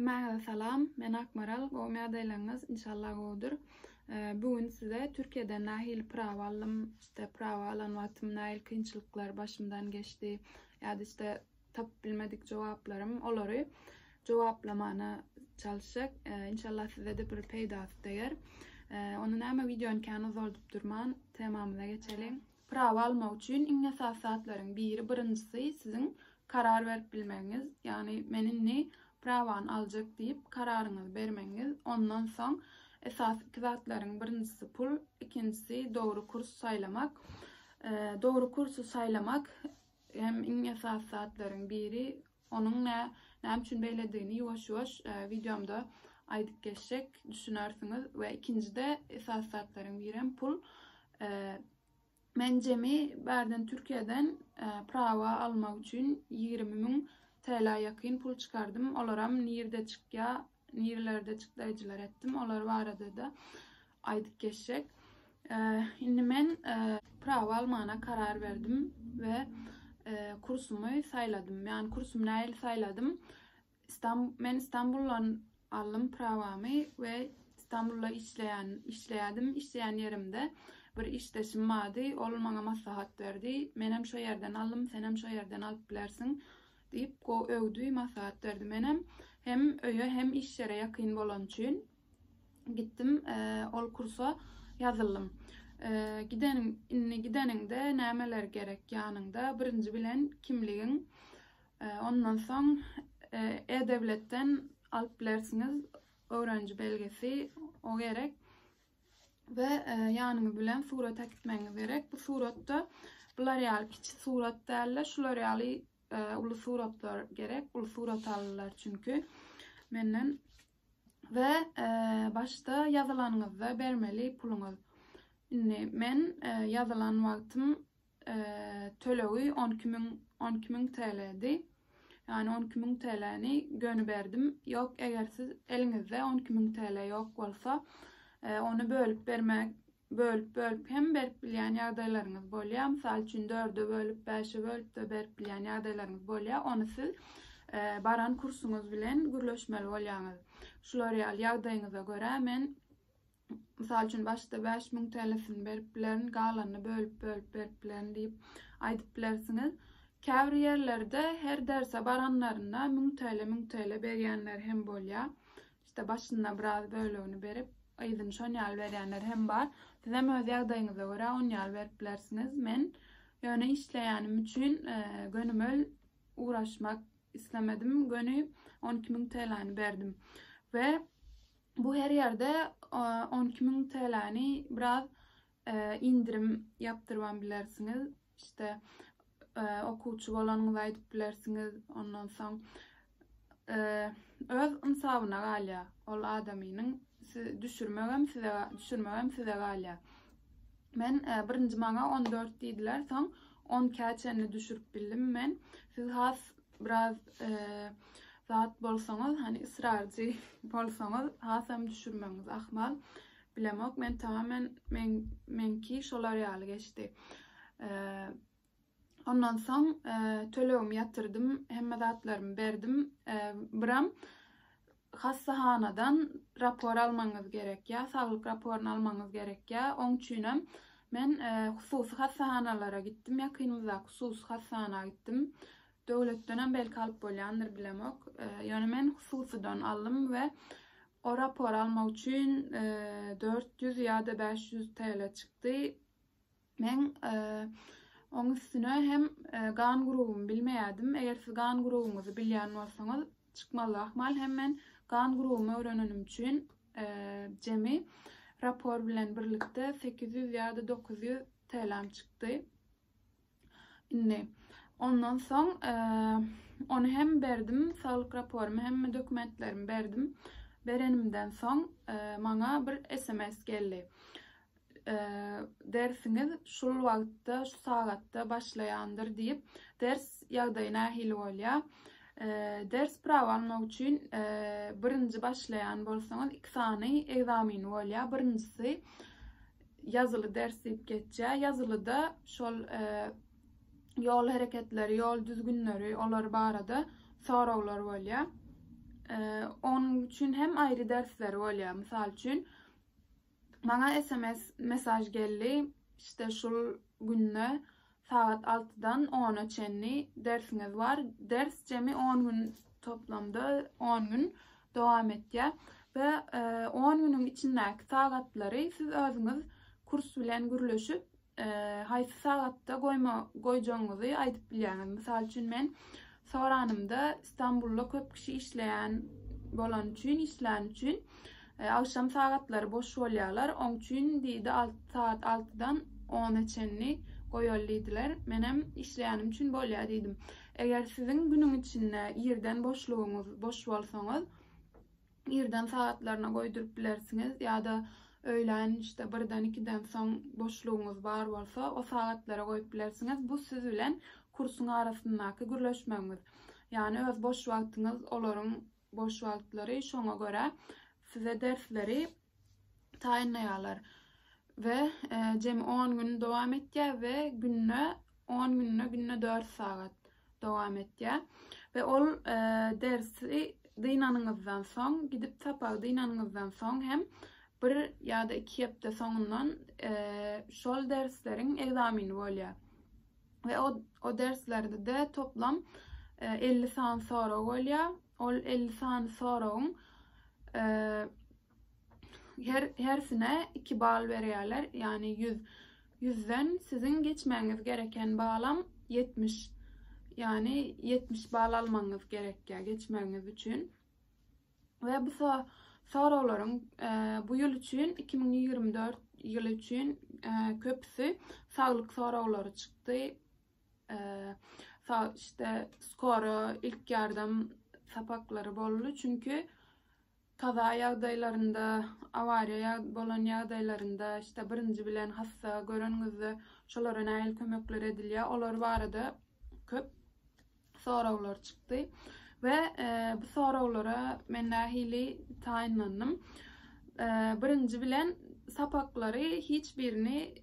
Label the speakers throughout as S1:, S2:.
S1: Hemmäňize salam, men Akmaral, gowumy ýagdaýlaryňyz, inşallah gowudyr. Bu gün size Türkiýeden nähili prawa aldym, işte prawa alan wagtym nähili kynçylyklar başymdan geçdi, ýa-da işte tapyp bilmedik jogaplarym, olary jogaplamana çalyşjak. Inşallah size-de bir peýdasy deger. Onda näme wideony kän uzaldyp durman temamyza geçeliň. Prawa almak üçin iň esasy zatlaryň biri birinjisi siziň karar berip bilmegiňiz, ýagny men indi prawany aljak diýip kararyňyzy bermegiňiz, ondan soň esasy iki zatlaryň birinjisi pul, ikinjisi dogry kurs saýlamak. Dogry kursy saýlamak hem iň esasy zatlaryň biri. Onuň nä näme üçin beýledigini ýuwaş-ýuwaş wideomda aýdyp geçjek, düşünersiňiz. We ikinjide esasy zatlaryň birem pul. Men jemi bärden Türkiýeden prawa almak üçin 20 müň TL ýakyn pul çykardym. Olaram nirde çykýa, nirelerde çykdaýjylar etdim, olar barada-da aýdyp geçjek. Indi men prawa almana karar berdim we kursumy saýladym. Ýagny kursumy nähili saýladym? Men Istanbuldan aldym prawamy we Istanbulda işleýän işleýärdim. Işleýän ýerimde bir işdeşim bardy. Ol maňa maslahat berdi. Menem şo ýerden aldym, senem şo ýerden alyp bilersiň diýip, gowy öwdi, maslahat berdi. Menem hem öýe hem iş ýere ýakyn bolany üçin gitdim ol kursa ýazyldym. Gideniň indi gideniňde nämeler gerek ýanyňda? Birinji bilen kimligiň, ondan soň e-dewletden alyp bilersiňiz öwreniji belgesi o gerek we ýanyňyz bilen surat äkitmegiňiz gerek. Bu suratda bular ýaly kiçi surat dälde şular ýaly uly suratlar gerek. Uly surat aldylar çünki menden. We başda ýazylanyňyzda bermeli puluňyz. Indi men ýazylan wagtym tölegi 12 müň 12 müň TL-di. Ýagny 12 müň TL-ni göni berdim. Ýok, eger siz eliňizde 12 müň TL ýok bolsa, ony bölüp bermek Bölüp-bölüp hem berip bilýän ýagdaýlaryňyz bolýar. Mysal üçin, dörde bölüp, bäşe bölüp-de berip bilýän ýagdaýlaryňyz bolýar. Ony siz baran kursuňyz bilen gürleşmeli bolýaňyz. Şular ýaly ýagdaýyňyza görä men, mysal üçin, başda 5000 TL-sini berip bilerin, galanyny bölüp-bölüp berip bilerin diýip aýdyp bilersiňiz. Käbir ýerlerde her derse baranlarynda 1000 TL, 1000 TL berýänler hem bolýar. İşte başynda biraz bölegini berip, yzyny şon ýaly berýänler hem bar. Sizem öz ýagdaýyňyza görä on ýaly berip bilersiňiz. Men ýöne işleýänim üçin e, gönümel uğraşmak islemedim. Göni 12 müň TL-ni berdim. We bu her ýerde 12 müň TL-ni biraz e, indirim ýapdyrybam bilersiňiz. İşte e, okuwçy bolanyňyzy aýdyp bilersiňiz. Ondan soň e, öz ynsabyna galýar. Ol adamynyň düşürmegem size düşürmegem size galýar. Men e, birinji maňa 14 diýdiler, soň 12-ä çenli düşürip bildim men. Siz has biraz e, zat bolsaňyz, hani ysrarjy bolsaňyz, hasam düşürmegiňiz ahmal. Bilemok, men tamamen men meňki şolar ýaly geçdi. Ondan soň tölegimi ýatyrdym, hemme zatlarymy berdim. Biram hassahanadan rapor almaňyz gerekýär, saglyk raporyny almaňyz gerekýär. Oň üçinem men hususy hassahanalara gitdim, ýakynymyzdaky hususy hassahana gitdim. Döwletdenem belki alyp bolýandyr bilemok. Ýöne men hususydan aldym we o rapory almak üçin 400 ýa-da 500 TL çykdy. Men oň üstüne hem gan grubumy bilmeýärdim. Eger siz gan grubuňyzy bilýän bolsaňyz, çykmazlygy ahmal. Hem men gan grubumy öwrenenim üçin jemi rapor bilen birlikde 800 ýa-da 900 TL-am çykdy. Indi ondan soň ony hem berdim, saglyk raporymy hemme dokumentlerimi berdim. Berenimden soň maňa bir SMS geldi. Dersiňiz şul wagtda, şu sagatda başlaýandyr diýip, ders ýagdaýy nähili bolýar? Ders prawa almak üçin birinji başlaýan bolsaňyz iki sany ekzameni bolýar. Birinjisi ýazyly ders diýip geçýär. Ýazylyda şol ýol hereketleri, ýol düzgünleri, olar barada soraglar bolýar. Onuň üçin hem aýry dersleri bolýar. Mysal üçin, maňa sms mesaj geldi, işte şul günde sagat altydan ona çenli dersiňiz bar. Ders jemi on gün toplamda on gün dowam etýär we on günüň içindäki sagatlary siz özüňiz kurs bilen gürleşip haýsy sagatda goýma goýjagyňyzy aýdyp bilýäňiz. Mysal üçin men soranymda Istanbulda köp kişi işleýän bolany üçin, işläni üçin agşam sagatlary boş bolýarlar. Oň üçin diýdi sagat altydan ona çenli goýaly diýdiler. Menem işleýänim üçin bolýar diýdim. Eger siziň günüň içinde irden boşlugyňyz boş bolsaňyz, irden sagatlaryna goýduryp bilersiňiz ýa-da öýlän işte birden ikiden soň boşlugyňyz bar bolsa o sagatlara goýup bilersiňiz. Bu siz bilen kursuň arasyndaky gürleşmegiňiz. Ýagny öz boş wagtyňyz olaryň boş wagtlary şoňa görä size dersleri taýynlaýarlar. We jemi on gün dowam etýär we günde on günde günde 4 sagat dowam etýär. We ol dersi dynanyňyzdan soň, gidip sapagy dynanyňyzdan soň hem bir ýa-da 2 hepde soňundan şol dersleriň ekzameni bolýar. We o, o derslerde-de toplam 50 sany sorag bolýar. Ol 50 sany soragyň her hersine 2 bal berýärler. Ýagny 100 100-den siziň geçmegiňiz gereken balam 70. Ýagny 70 bal almagyňyz gerekýär geçmegiňiz üçin. We bu soraglaryň bu ýyl üçin 2024 ýyly üçin köpüsi saglyk soraglary çykdy. Işte skoro ilk ýardam sapaklary boldy. Çünki kaza ýagdaýlarynda, awariýa bolan ýagdaýlarynda, işte birinji bilen hassa göreniňizde şolara nähili kömekler edilýär, olar barada köp soraglar çykdy. We bu soraglara men nähili taýynlandym? Birinji bilen sapaklary hiç birini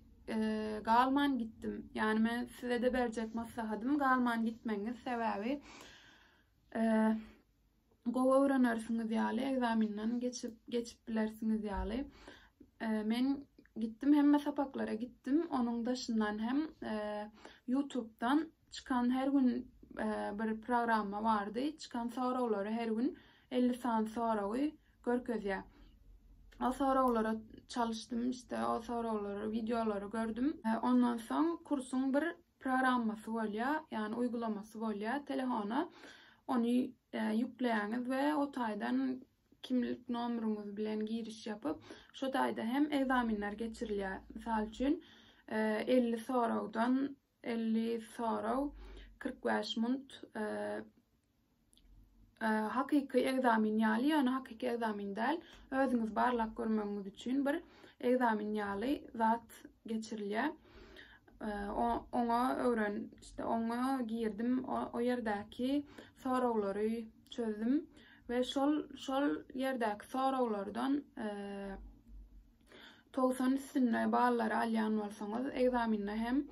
S1: galman gitdim. Ýagny men size-de berjek maslahatym galman gitmegiňiz sebäbi gowy öwrenersiňiz ýaly, ekzamenden geçip geçip bilersiňiz ýaly. Men gitdim hemme sapaklara gitdim. Onuň daşyndan hem YouTube'dan çykan her gün bir programma bardy. Çykan soraglary her gün 50 sany soragy görkezýär. O soraglara çalyşdym, işte o soraglary, wideolary gördüm. Ondan soň kursuň bir programmasy bolýar, ýagny uygulamasy bolýar telefona. Ony ýükleýäňiz we o taýdan kimlik nomeriňiz bilen giriş ýapyp, şo taýda hem ekzamenler geçirilýär. Mysal üçin, 50 soragdan 50 sorag 45 munt hakyky ekzamen ýaly, ýöne hakyky ekzamen däl, özüňiz barlap görmegiňiz üçin bir ekzamen ýaly zat geçirilýär. Oňa öwren, işte oňa girdim, o ýerdäki soraglary çözdüm we şol şol ýerdäki soraglardan 90 üstünde ballary alýan bolsaňyz, ekzamende hem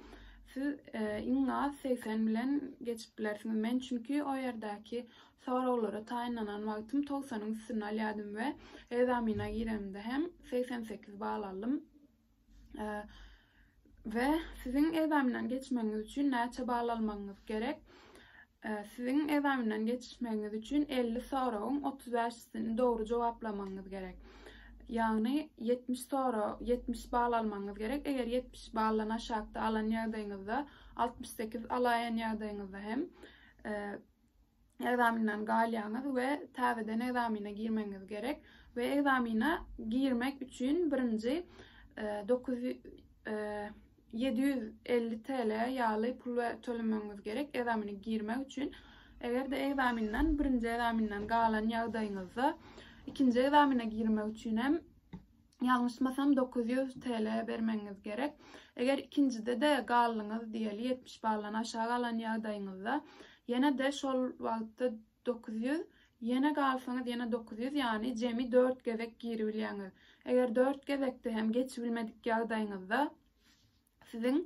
S1: siz iň az 80 bilen geçip bilersiňiz. Men çünki o ýerdäki soraglara taýynlanan wagtym 90-yň üstünde alýardym we ekzamene giremde hem 88 bal aldym. We siziň ekzamenden geçmegiňiz üçin näçe bal almagyňyz gerek? Siziň ekzamenden geçmegiňiz üçin 50 soragyň 35-sini dogry jogaplamagyňyz gerek. Ýagny 70 sorag, 70 bal almagyňyz gerek. Eger 70 baldan aşakda alan ýagdaýyňyzda, 68 alaýan ýagdaýyňyzda hem ekzamenden galýaňyz we täzeden ekzamene girmegiňiz gerek. We ekzamene girmek üçin birinji 9 750 TL ýaly pul tölemegiňiz gerek ekzamene girmek üçin. Eger-de ekzamenden birinji ekzamenden galan ýagdaýyňyzda ikinji ekzamene girmek üçin hem ýalňyşmasam 900 TL bermegiňiz gerek. Eger ikinjide-de galdyňyz diýeli 70 baldan aşak alan ýagdaýyňyzda ýene-de şol wagtda 900 ýene galsaňyz ýene 900 ýagny jemi 4 gezek giribilýäňiz. Eger 4 gezekde hem geçibilmedik ýagdaýyňyzda siziň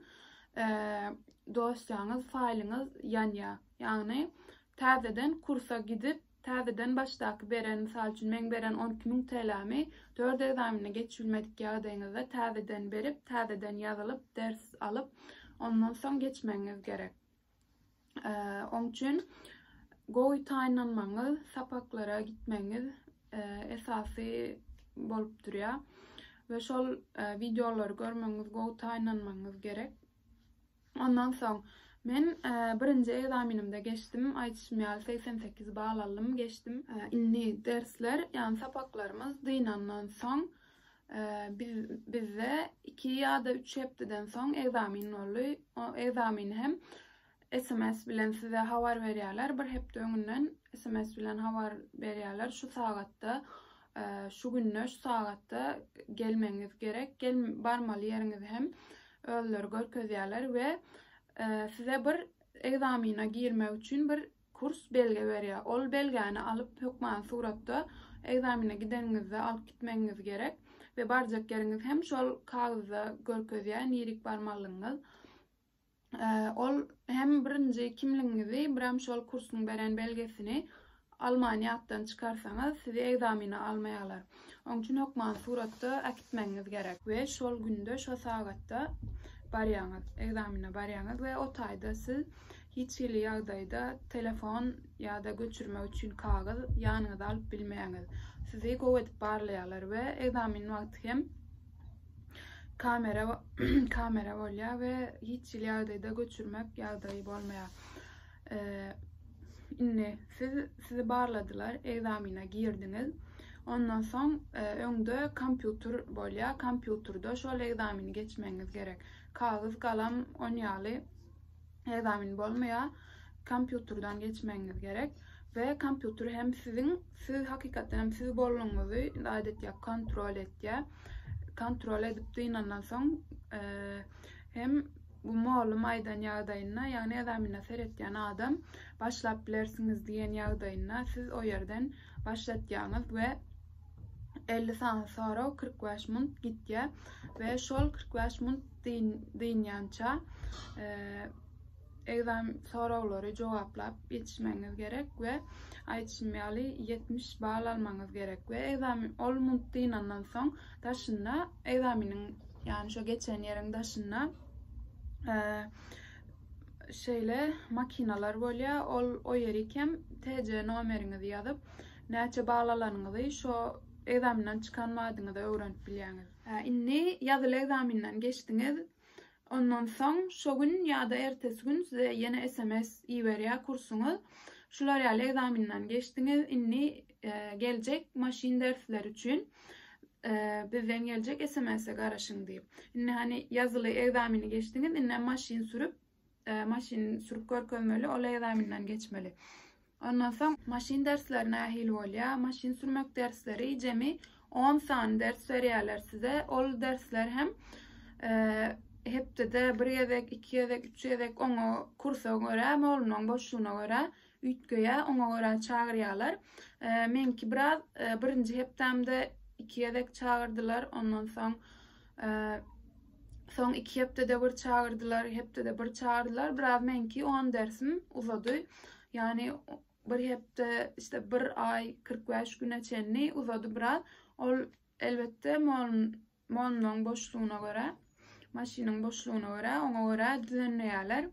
S1: dosýaňyz, faýlyňyz ýanýar. Ýagny täzeden kursa gidip. Täzeden başdaky beren, mysal üçin, meň beren 12 000 TL'mi dört ekzamende geçibilmedik ýagdaýyňyzda täzeden berip, täzeden ýazylyp, ders alyp, ondan soň geçmegiňiz gerek. Oň üçin gowy taýynlanmagyňyz, sapaklara gitmegiňiz esasy bolup durýar. We şol wideolary görmegiňiz, gowy taýynlanmagyňyz gerek. Ondan soň men birinji ekzamenimde geçdim. Aýdyşym ýaly 88 bal aldym, geçdim. Indi dersler, ýagny sapaklarymyz dynandan soň biz bizde 2 ýa-da 3 hepdeden soň ekzamen boldy. O ekzameni hem SMS bilen size habar berýärler. Bir hepde öňünden SMS bilen habar berýärler. Şu sagatda, şu günde, şu sagatda gelmegiňiz gerek. Gel barmaly ýeriňizi hem özleri görkezýärler we size bir ekzamena girmek üçin bir kurs belge berýär. Ol belgäni alyp hökmany suratda ekzamena gideniňizde alyp gitmegiňiz gerek we barjak ýeriňiz hem şol kagyzda görkezýär nirik barmalygyňyz. Ol hem birinji kimligiňizi, birem şol kursuň beren belgesini almany ýatdan çykarsaňyz, sizi ekzamene almaýarlar. Oň üçin hökman suratda äkitmegiňiz gerek. We şol günde, şo sagatda barýaňyz, ekzamene barýaňyz we o taýda siz hiç hili ýagdaýda telefon ýa-da göçürmek üçin kagyz ýanyňyza alyp bilmeýäňiz. Sizi gowy edip barlaýarlar we ekzamen wagty hem kamera kamera bolýar we hiç hili ýagdaýda göçürmek ýagdaýy bolmaýar. Indi siz sizi barladylar, ekzamena girdiňiz. Ondan soň öňde kompýuter bolýar. Kompýuterde şol ekzameni geçmegiňiz gerek. Kagyz, galam on ýaly ekzamen bolmaýar. Kompýuterden geçmegiňiz gerek we kompýuter hem siziň siz hakykatdan hem siz boldugyňyzy zat etýär, kontrol etýär. Kontrol edip dynandan soň hem bu mugallym aýdan ýagdaýynda, ýagny ekzamene seretýän adam başlap bilersiňiz diýen ýagdaýynda siz o ýerden başlatýaňyz we 50 sany sorag 45 munt gitýär we şol 45 munt dynýança ekzam soraglary jogaplap ýetişmegiňiz gerek we aýdyşym ýaly 70 bal almagyňyz gerek we ekzamen ol munt dynandan soň daşynda ekzameniň ýagny şo geçen ýeriň daşynda şeýle makinalar bolýar ol o ýerik hem TC nomeriňizi ýazyp näçe bal alanyňyzy şo ekzamenden çykan badyňyza öwrenip bilýäňiz. Indi ýazyly ekzamenden geçdiňiz. Ondan soň şo gün ýa-da ertesi gün size ýene sms iberýär kursuňyz. Şular ýaly ekzamenden geçdiňiz. Indi geljek maşyn dersleri üçin bizden geljek SMS-e garaşyň diýip. Indi hani ýazyly ekzameni geçdiňiz, indi maşyn sürüp, maşyn sürüp görkezmeli, ol ekzamenden geçmeli. Ondan soň maşyn dersleri nähili bolýar? Maşyn sürmek dersleri jemi 10 sany ders berýärler size. Ol dersler hem hepdede bir gezek, iki gezek, üç gezek oňa kursa görä, mugallymlaryň boşlugyna görä üýtgeýär, oňa görä çagyrýarlar. Meňki biraz birinji hepdämde iki gezek çagyrdylar, ondan soň soň iki hepdede bir çagyrdylar, hepdede bir çagyrdylar. Biraz meňki 10 dersim uzady. Ýagny bir hepde, işte bir aý 45 güne çenli uzady biraz. Ol elbetde mugallymlaryň boşlugyna görä, maşynyň boşlugyna görä, oňa görä düzenleýärler.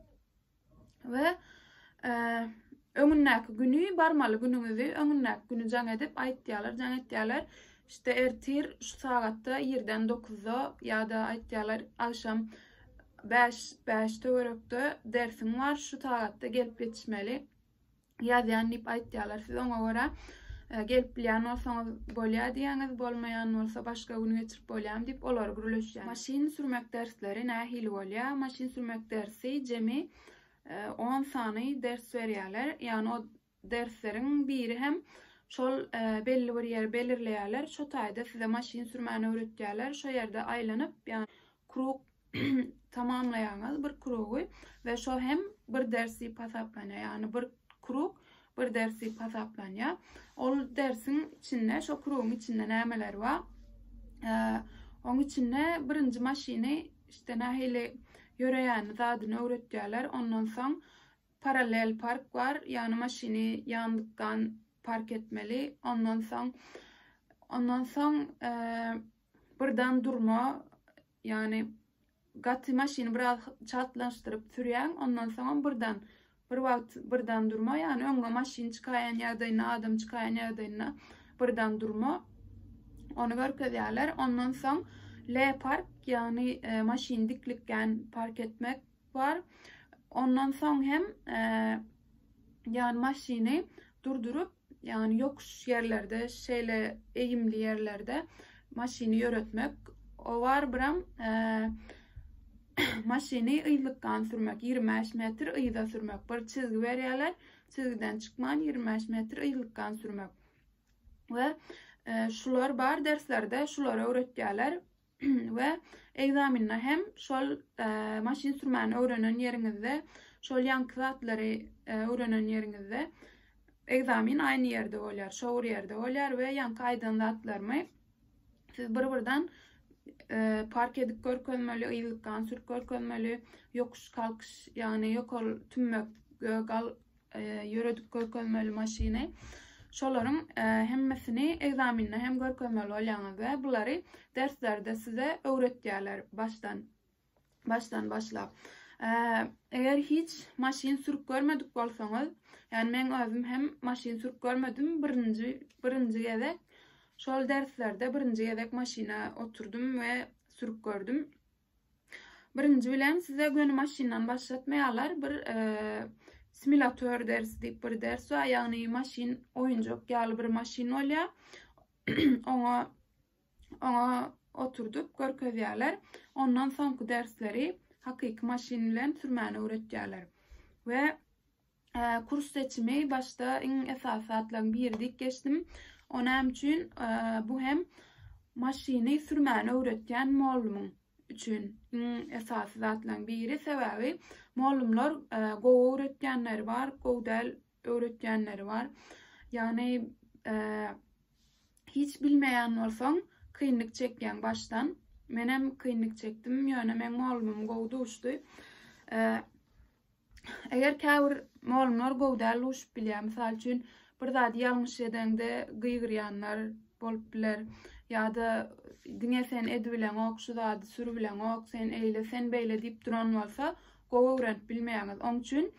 S1: We öňündäki güni, barmaly günüňizi öňündäki güni jaň edip aýtýarlar, jaň etýärler. İşte ertir şu sagatda irden 9-da ýa-da aýtýarlar agşam 5 5 töwerekde dersiň bar, şu sagatda gelip ýetişmeli. Ýazýan diýip aýtýarlar. Siz oňa görä gelip bilýän bolsaňyz bolýar diýýäňiz, bolmaýan bolsa başga gün geçirip bolýarmy diýip olary gürleşýäňiz. Maşyn sürmek dersleri nähili bolýar? Maşyn sürmek dersi jemi 10 sany ders berýärler. Ýagny o dersleriň biri hem şol belli bir ýeri belirleýärler. Şo taýda size maşyn sürmäni öwretýärler. Şo ýerde aýlanyp, ýagny krug tamamlaýaňyz bir krugy we şo hem bir ders diýip hasaplanýar. Ýagny bir krug bir ders diýip hasaplanýar. Ol dersiň içinde, şo krugyň içinde nämeler bar? Oň içinde birinji maşyny işte nähili ýöreýänini zadyny öwretýärler. Ondan soň parallel park bar. Ýagny maşyny ýandykdan. park etmeli. Ondan soň ondan soň birden durma, ýagny gaty maşyny biraz çaltlaşdyryp sürýäň, ondan soňam birden bir wagt birden durma, ýagny öňüňe maşyn çykaýan ýagdaýynda, adam çykaýan ýagdaýynda birden durma. Ony görkezýärler. Ondan soň L park, ýagny e, maşyny diklikgän park etmek bar. Ondan soň hem e, ýagny maşyny durduryp, ýagny ýokuş ýerlerde, şeýle eýimli ýerlerde maşyny ýöretmek. O bar biram e, maşyny yzlykdan sürmek, 25 metr yza sürmek. Bir çizgi berýärler, çizgiden çykman 25 metr yzlykdan sürmek. We e, şular bar derslerde şulary öwretýärler. We ekzaminde hem şol e, maşyn sürmäni öwrenen ýeriňizde, şol ýaňky zatlary e, öwrenen ýeriňizde ekzamin aýny ýerde bolýar, şo bir ýerde bolýar we ýaňky aýdan zatlarymy siz bir-birden e, park edip görkezmeli, yzlykdan sürüp görkezmeli, ýokuş kalkyş, ýagny ýokary tümmek gal ýöredip görkezmeli maşyny. Şolaryň hemmesini ekzaminde hem görkezmeli bolýaňyz we bulary derslerde size öwretýärler başdan başdan başlap. Eger hiç maşyn sürüp görmedik bolsaňyz, ýagny meň özüm hem maşyn sürüp görmedim, birinji birinji gezek şol derslerde birinji gezek maşyna oturdym we sürüp gördüm. Birinji bilen size göni maşyndan başlatmaýarlar. Bir simülatör dersi diýip bir ders bar. Ýagny maşyn oýunjak ýaly bir maşyn bolýar. Oňa oňa oturdyp görkezýärler. Ondan soňky dersleri hakyky maşyn bilen sürmäni öwretýärler. We Kurs seçimi başda iň esasy zatlaryň biri diýip geçdim. O näme üçin? Bu hem maşyny sürmäni öwretýän mollumyň üçin iň esasy zatlaryň biri. Sebäbi mollumlar gowy öwretýänleri bar, gowy däl öwretýänleri bar. Ýagny hiç bilmeýän bolsaň kynlyk çekýäň başdan. Menem kynlyk çekdim, ýöne meň mollumym gowy duşdy. Eger käbir mugallymlar gowy däl duşup bilýär. Mysal üçin, bir zady ýalňyş edeňde gygyrýanlar bolup biler. Ýa-da diňe sen edibileňok, şu zady sürübileňok, sen eýle, sen beýle diýip duran bolsa, gowy öwrenip bilmeýäňiz. Oň üçin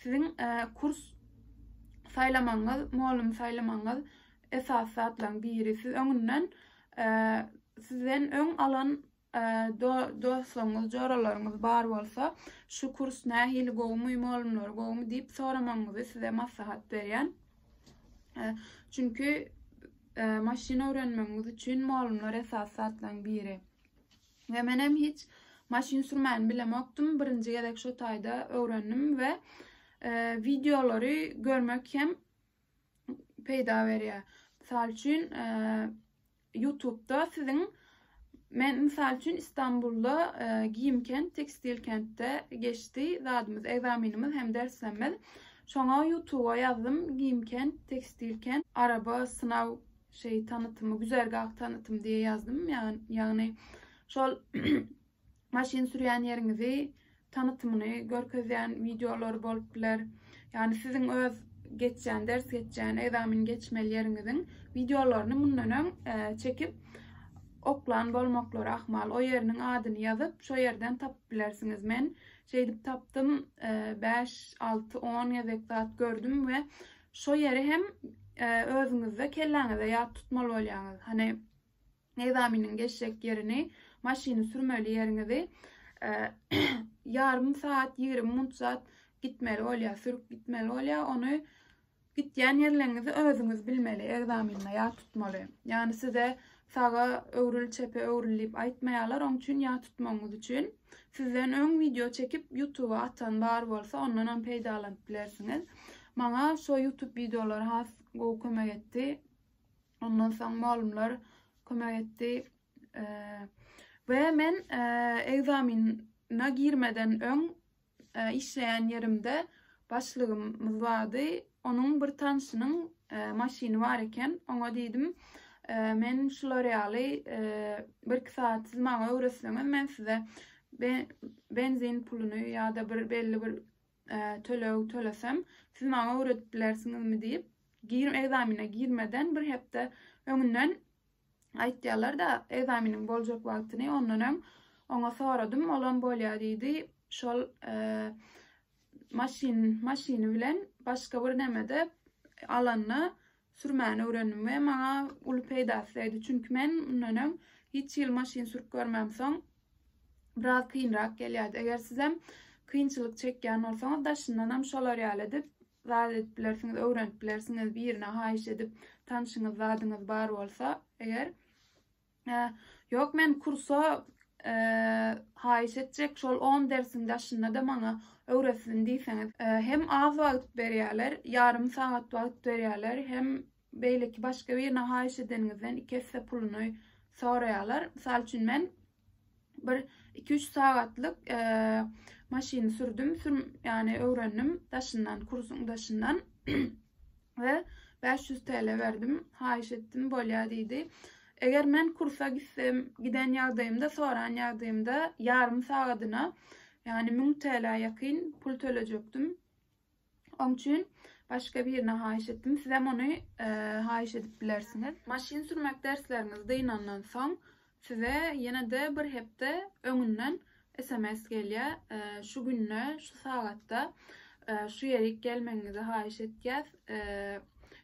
S1: siziň e, kurs saýlamagyňyz, mugallym saýlamagyňyz esasy zatlaryň biri. Siz öňünden e, sizden öň alan Dostlaryňyz, joralaryňyz bar bolsa, şu kurs nähili gowumy, mugallymlary gowumy diýip soramagyňyzy size maslahat berýän. Çünki maşyn öwrenmegiňiz üçin mugallymlar esasy zatlaryň biri. We men hem hiç maşyn sürmäni bilemokdym. Birinji gezek şu taýda öwrendim we wideolary görmek hem peýda berýär. Mysal üçin, YouTube'da siziň men mysal üçin Istanbulda Giyimkent tekstil kentde geçdi zadymyz ekzaminimiz hem derslerimiz. Şoňa YouTube'a ýazdym Giyimkent tekstil kent araba synaw şeý tanytymy güzergah tanytym diýe ýazdym. Ýagny şol maşyn sürýän ýeriňizi tanytymyny görkezýän wideolar bolup biler. Ýagny siziň öz geçýän, ders geçýän, ekzamen geçmeli ýeriňiziň wideolaryny mundan öň e, çekip oklan bolmaklary ahmal. O ýeriniň adyny ýazyp, şo ýerden tapyp bilersiňiz. Men şeýdip tapdym, 5, 6, 10 gezek zat gördüm we şo ýeri hem e, özüňizde kelläňize ýat tutmaly bolýaňyz. Hani Ekzameniň geçjek ýerini, maşyny sürmeli ýeriňizi ýarym saat, 20 minut zat gitmeli bolýar, sürüp gitmeli bolýar. Ony gitýän ýerleriňizi özüňiz bilmeli, ekzamende ýat tutmaly. Ýagny size saga öwrül, çepe öwrül diýip aýtmaýarlar, oň üçin ýat tutmagyňyz üçin sizden öň wideo çekip YouTube-a atan bar bolsa, ondan hem peýdalanyp bilersiňiz. Maňa şo YouTube wideolary has gowy kömek etdi. Ondan soň mugallymlar kömek etdi. We men ekzamine girmeden öň işleýän ýerimde başlygymyz bardy. Onuň bir tanşynyň maşyny bar eken. Oňa diýdim, men şular ýaly bir-iki sagat siz maňa öwretseňiz, men size benzin puluny ýa-da bir belli bir töleg tölesem, siz maňa öwredip bilersiňizmi diýip. Gir ekzamene girmeden bir hepde öňünden aýtýarlar-da ekzameniň boljak wagtyny. Ondan öň oňa soradym, olam bolýar diýdi. Şol maşyn maşyny bilen başga bir nemede alanda sürmäni öwrendim we maňa uly peýdasy degdi. Çünki men mundan öň hiç hili maşyn sürüp görmämsoň biraz kynrak gelýärdi. Eger sizem kynçylyk çekýän bolsaňyz daşyndanam şolar ýaly edip zat edip bilersiňiz, öwrenip bilersiňiz, birine haýyş edip tanşyňyz zadyňyz bar bolsa eger. Ýok men kursa haýyş etjek şol on dersiň daşynda-da maňa öwretsin diýseňiz hem az wagt berýärler, ýarym sagat wagt berýärler, hem beýleki başga birine haýyş edeniňizden iki esse puluny soraýarlar. Mysal üçin men bir 2-3 sagatlyk maşyny sürdüm, sür ýagny öwrendim daşyndan, kursuň daşyndan. We 500 TL berdim, haýyş etdim, bolýar diýdi. Eger men kursa gitsem, giden ýagdaýymda, soran ýagdaýymda ýarym sagadyna, ýagny 1000 TL ýakyn pul tölejekdim. Oň üçin başga birine haýyş etdim. Sizem ony e, haýyş edip bilersiňiz. Maşyn sürmek dersleriňiz dynandan soň size ýene-de bir hepde öňünden SMS gelýär. E, şu günde, şu sagatda e, şu ýerik gelmegiňizi haýyş etýäs.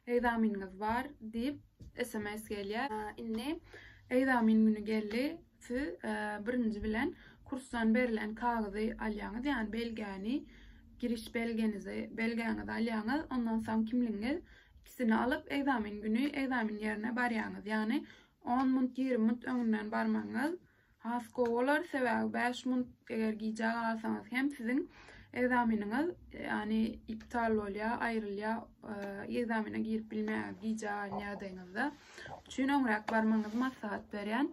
S1: Ekzameniňiz bar diýip SMS gelýär. Indi ekzamen güni geldi. Siz birinji bilen kursdan berlen kagyzy alýaňyz, ýagny belgäni, giriş belgenizi, belgäňizi alýaňyz, ondan soň kimligiňiz ikisini alyp ekzamen güni ekzamen ýerine barýaňyz. Ýagny on munt, 20 munt öňünden barmagyňyz has gowy bolar, sebäbi 5 munt eger gijä galsaňyz hem siziň ekzameniňiz, ýagny iptal bolýar, aýrylýar, ekzamene girip bilmeýäňiz gijä galan ýagdaýyňyzda. Üçin öňräk barmagyňyzy maslahat berýän.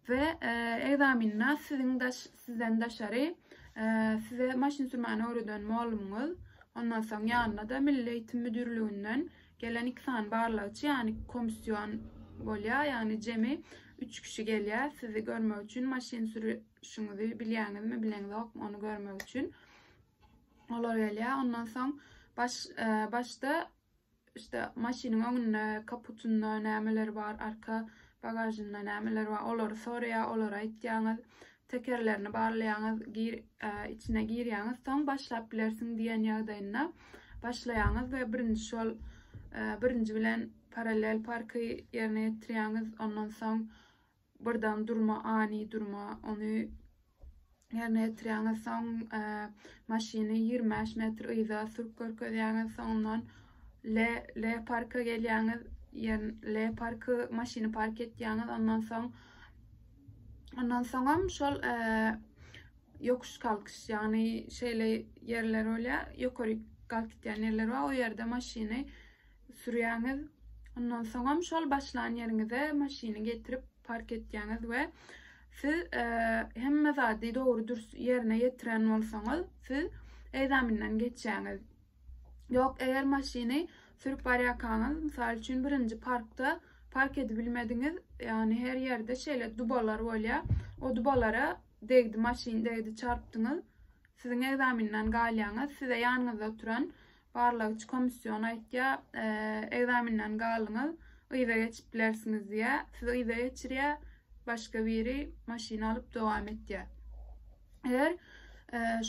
S1: We ekzaminde siziň daş sizden daşary size maşyn sürmäni öwreden mugallymyňyz, ondan soň ýanyna-da Milli eğitim müdirliginden gelen iki sany barlagçy, ýagny komissiýon bolýar, ýagny jemi üç kişi gelýär sizi görmek üçin, maşyn sürüşiňizi bilýäňizmi, bileňzokmy ony görmek üçin. Olar gelýär. Ondan soň baş başda işte maşynyň öňünde, kaputynda nämeler bar, arka bagažynda nämeler bar, olary soraýar, olary aýtýaňyz, tekerlerini barlaýaňyz, gir, e, içine girýäňiz, soň başlap bilersiň diýen ýagdaýynda başlaýaňyz we birinji şol e, birinji bilen parallel parky ýerine ýetirýäňiz, ondan soň birden durma, ani durma, ony ýerine ýetirýäňiz, soň e, maşyny 25 metr yza sürüp görkezýäňiz, soňundan L, L parka gelýäňiz, ýer L parky maşyny park etýäňiz, ondan soň ondan soňam şol e, ýokuş kalkyş, ýagny şeýle ýerler bolýar, ýokary galk gidýän ýerler bar, o ýerde maşyny sürýäňiz. Ondan soňam şol başlan ýeriňize maşyny getirip park etýäňiz we siz e, hemme zady dogry dürs ýerine ýetiren bolsaňyz, siz ekzamenden geçýäňiz. Ýok, eger maşyny sürüp barýarkaňyz, mysal üçin birinji parkda park edip bilmediňiz, ýagny her ýerde şeýle dubalar bolýar. O dubalara degdi maşyn degdi çarpdyňyz. Siziň ekzamenden galýaňyz. Size ýanyňyzda oturan barlagçy komissiýon aýtýar, ekzamenden galdyňyz, yza geçip bilersiňiz diýýär. Sizi yza geçirýär, başga biri maşyny alyp dowam etýär. Eger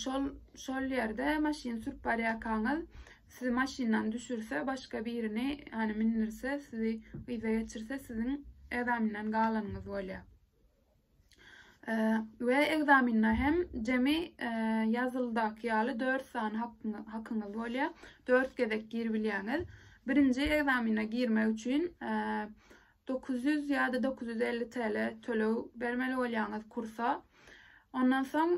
S1: şol şol ýerde maşyny sürüp barýarkaňyz sizi maşyndan düşürse, başga birini ýani mindirse, sizi yza geçirse, siziň ekzamenden galanyňyz bolýar. We ekzaminde hem jemi ýazyldaky ýaly 4 sany hakyňyz bolýar. 4 gezek giribilýäňiz. Birinji ekzamine girmek üçin 900 ýa-da 950 TL töleg bermeli bolýaňyz kursa. Ondan soň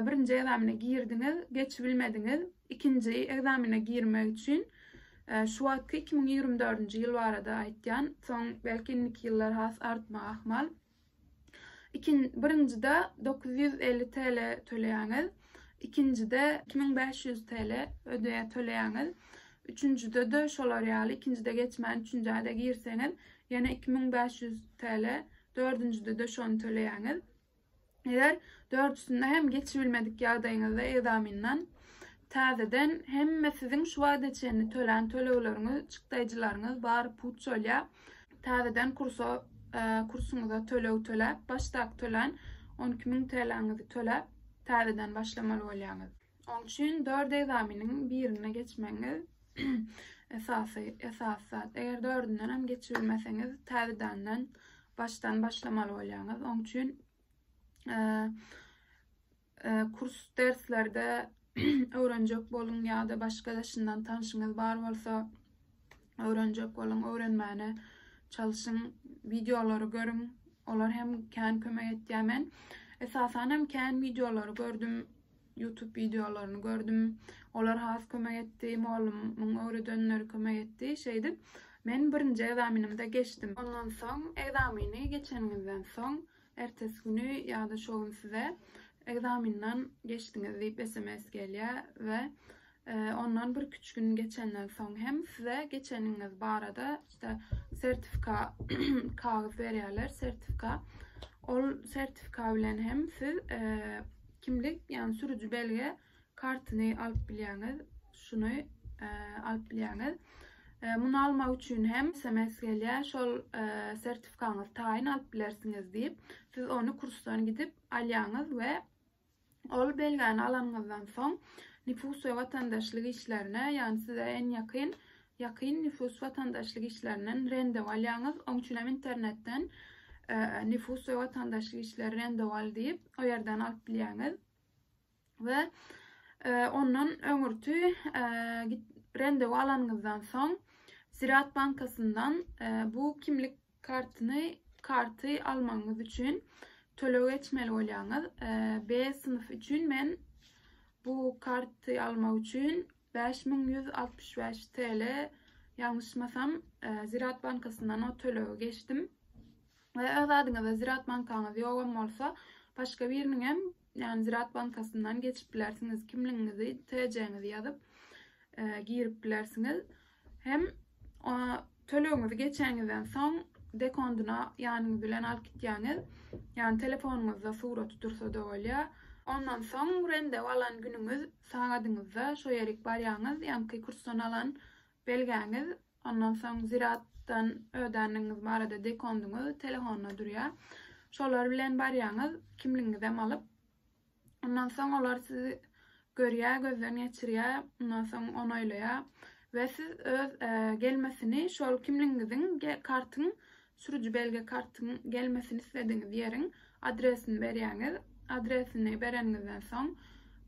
S1: birinji ekzamine girdiňiz, geçibilmediňiz. Ikinji ekzamine girmek üçin şu wagtky 2024-nji ýyl barada aýtýan. Soň belki indiki ýyllar has artmagy ahmal. Ikin, birinjide 950 TL töleýäňiz. Ikinjide 2500 TL ödeýä töleýäňiz. Üçünjide-de şolar ýaly, ikinjide geçmän üçünjä-de girseňiz, ýene 2500 TL, dördünjide-de şony töleýäňiz. Eger dördüsinde hem geçibilmedik ýagdaýyňyzda ekzamenden. Täzeden hemme siziň şu wagta çenli tölän tölegleriňiz, çykdaýjylaryňyz bary puç bolýar. Täzeden kursa kursuňyza töleg töläp, başdaky tölän 12000 TL-ňizi töläp, täzeden başlamaly bolýaňyz. Oň üçin dört ekzameniň birine geçmegiňiz esasy esasy zat. Eger dördünden hem geçibilmeseňiz, täzedenden başdan başlamaly bolýaňyz. Oň üçin kurs derslerde öwrenjek boluň ýa-da başga daşyndan tanşyňyz bar bolsa öwrenjek boluň, öwrenmäne çalşyň, wideolary görüň. Olar hem kän kömek etýär. Men esasan hem kän wideolary gördüm, YouTube wideolaryny gördüm. Olar has kömek etdi, mugallymyň öwredenleri kömek etdi. Şeýdip, men birinji ekzamenimde geçdim. Ondan soň ekzameni geçeniňizden soň Ertesi güni ýa-da şo gün size ekzamenden geçdiňiz diýip sms gelýär we ondan birküç gün geçenden soň hem size geçeniňiz barada işte sertifika kagyz berýärler, sertifika. Ol sertifika bilen hem siz kimlik, ýagny sürüji belge kartyny alyp bilýäňiz. Şuny alyp bilýäňiz. Muny almak üçin hem sms gelýär, şol sertifikaňyzy taýyn alyp bilersiňiz diýip, siz ony kursdan gidip alýaňyz we ol belgäni alanyňyzdan soň nüfus we watandaşlyk işlerine, ýagny size en ýakyn ýakyn nüfus watandaşlyk işlerinden rendew alýaňyz. Oň üçin hem internetden nüfus we watandaşlyk işleri rendew al diýip, o ýerden alyp bilýäňiz. We ondan öňürti rendewi alanyňyzdan soň Ziraat bankasyndan bu kimlik kartyny karty almagyňyz üçin töleg geçmeli bolýaňyz. B synf üçin men bu karty almak üçin 5165 TL ýalňyşmasam Ziraat bankasyndan o tölegi geçdim. We öz adyňyzda Ziraat bankaňyz ýogam bolsa, başga biriniň hem ýagny Ziraat bankasyndan geçip bilersiňiz. Kimligiňizi, TC-ňizi ýazyp e, girip bilersiňiz. Hem tölegiňizi geçeniňizden soň dekondyna ýanyňyz bilen alyp gitýäňiz. Ýagny telefonyňyzda suraty dursa-da bolýar. Ondan soň rendew alan günüňiz sagadyňyzda şo ýerik barýaňyz, ýaňky kursdan alan belgäňiz, ondan soň Ziraatdan ödäniňiz barada dekondyňyz telehonda durýar. Şolar bilen barýaňyz, kimligiňizem alyp. Ondan soň olar sizi görýär, gözden geçirýär, ondan soň onaýlaýar we siz öz gelmesini şol kimligiňiziň kartyň sürüji belge kartyň gelmesini isledigiňiz ýeriň adresini berýäňiz. Adresini bereniňizden soň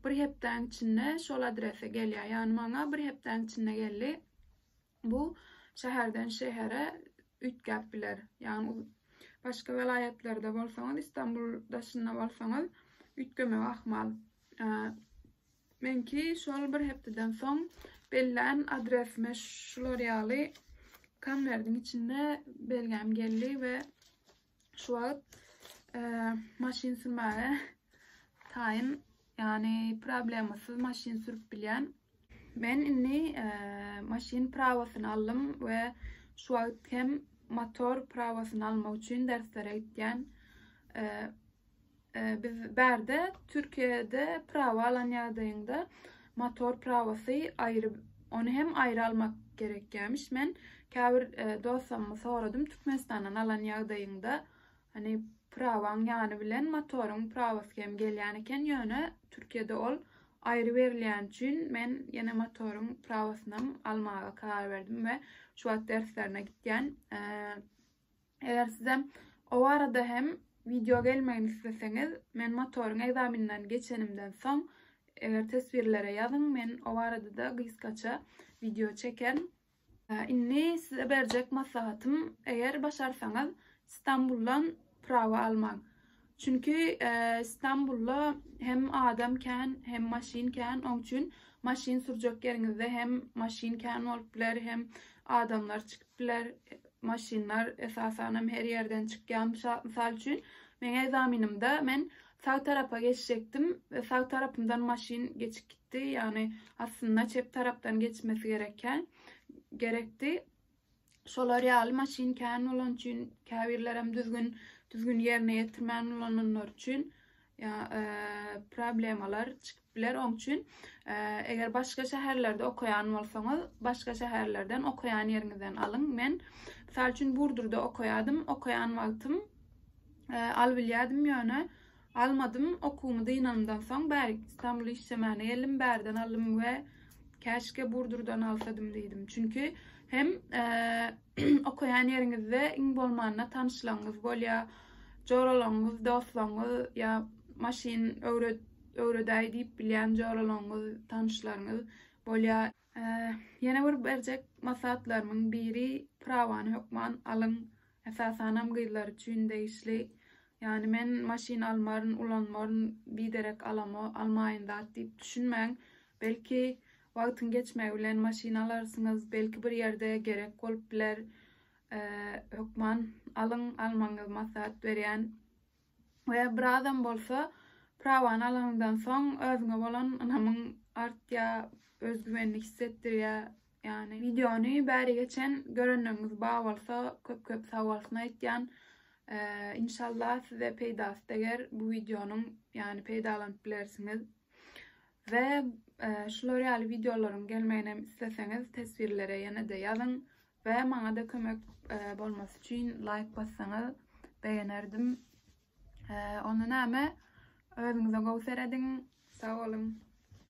S1: bir hepdäň içinde şol adrese gelýär. Ýagny maňa bir hepdäň içinde geldi. Bu şäherden şähere üýtgäp biler. Ýagny başga welaýatlarda bolsaňyz, Istanbul daşynda bolsaňyz üýtgemegi ahmal. Meňki şol bir hepdeden soň bellän adresime şular ýaly konwerdiň içinde belgäm geldi we şu wagt maşyn sürmäge taýyn, ýagny problemasyz maşyn sürüp bilýän. Men indi maşyn prawasyny aldym we şu wagt hem motor prawasyny almak üçin derslere gitýän. Biz bärde Türkiýede prawa alan ýagdaýyňda motor prawasy aýry ony hem aýry almak gerekýämiş. Men käbir dostlaryma soradym Türkmenistandan alan ýagdaýyňda hani prawaň ýany bilen motoryň prawasy hem gelýän eken ýöne Türkiýede ol aýry berilýän üçin men ýene motoryň prawasynam almaga karar berdim we şu wagt derslerine gitýän. Eger sizem o barada hem wideo gelmegini isleseňiz, men motoryň ekzameninden geçenimden soň, eger teswirlere ýazyň, men o barada-da gysgaça wideo çekerin. Indi size berjek maslahatym, eger başarsaňyz, Stambuldan prawa almaň. Çünki Stambulda hem adam kän, hem maşyn kän, oň üçin maşyn sürjek ýeriňizde hem maşyn kän bolup biler, hem adamlar çykyp biler. Maşynlar esasanam her ýerden çykýar. Mysal üçin, meň ekzamenimde men sag tarapa geçjekdim we sag tarapymdan maşyn geçip gitdi. Ýagny aslynda çep tarapdan geçmesi gerekýän, gerekdi. Şolar ýaly maşyn kän bolany üçin, käbirlerem düzgün düzgün ýerine ýetirmän ulananlary üçin ýa problemalar çykyp. biler. Oň üçin eger başga şäherlerde okaýan bolsaňyz, başga şäherlerden okaýan ýeriňizden alyň. Men mysal üçin Burdurda okaýadym. Okaýan wagtym alybilýärdim ýöne almadym. Okuwymy dynanymdan soň bärik Istanbula işlemäne geldim, bärden aldym we käşgä Burdurdan alsadym diýdim. Çünki hem okaýan ýeriňizde iň bolmanda tanyşlaryňyz bolýar, joralaryňyz, dostlaryňyz ýa maşyn öwret öwredäý diýip bilýän joralaryňyz, tanyşlaryňyz bolýar. Ýene bir berjek maslahatlarymyň biri prawany hökman alyň. Esasanam gyzlar üçin degişli. Ýagny men maşyn almaryn, ulanmaryn, biderek alama, almaýyn zat diýip düşünmäň. Belki wagtyň geçmegi bilen maşyn alarsyňyz, belki bir ýerde gerek bolup biler. Hökman alyň, almagyňyzy maslahat berýän. We birazam bolsa prawany alanyňdan soň özüňe bolan ynamyň artýar, özgüwenli hissetdirýär. Ýagny wideony bäri geçen görenleriňiz bar bolsa köp köp sag bolsun aýtýan. Inşallah size peýdasy deger bu wideonyň ýagny peýdalanyp bilersiňiz. We şular ýaly wideolaryň gelmegini hem isleseňiz teswirlere ýene-de ýazyň we maňa-da kömek bolmasy üçin laýk bassaňyz begenerdim. Onda näme özüňize gowy serediň. Sag boluň.